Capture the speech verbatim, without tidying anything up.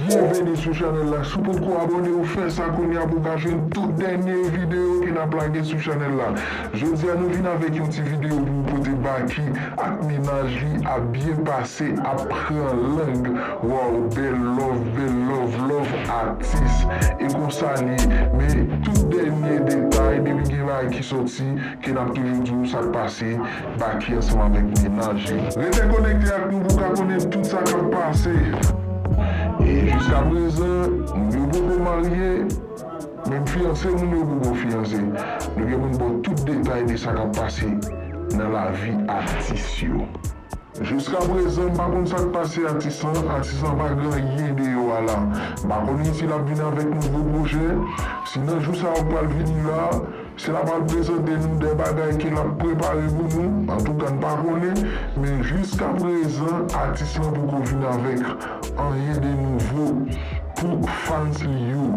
Byenveni sou chanèl la. Si w potko abòne, ou fè sa kounye a pou w ka jwenn tout dènye videyo ke n ap lage sou chanèl la. Jodi a, nou vin avèk yon ti videyo pou w pote Baky ak mennaj li ap byen pase, ap pran lang. Waw, bèl love, bèl love, love atis. E konsa li ye. Men tout dènye detay, depi gen bagay ki sòti, ke n ap toujou di w sa k pase Baky ansanm avèk mennaj li. Rete konekte ak nou pou w ka konnen tout sa k ap pase. E jiska prezan, moun yo poko marye, menm fiyanse, moun yo poko fiyanse. Nou gen pou n ba w tout detay de sa k ap pase nan lavi atis yo. Jiska prezan, m pa konn sa k pase atis lan. Atis lan pa gen anyen deyò a la. M pa konnen si l ap vin avèk nouvo pwojè, si nan jou sa yo k pral vini la, si l ap al prezante nou de bagay ke l ap prepare pou nou. Antouka, n pa konnen, men jiska prezan, atis lan poko vin avèk anyen de nouvo pou fans li yo.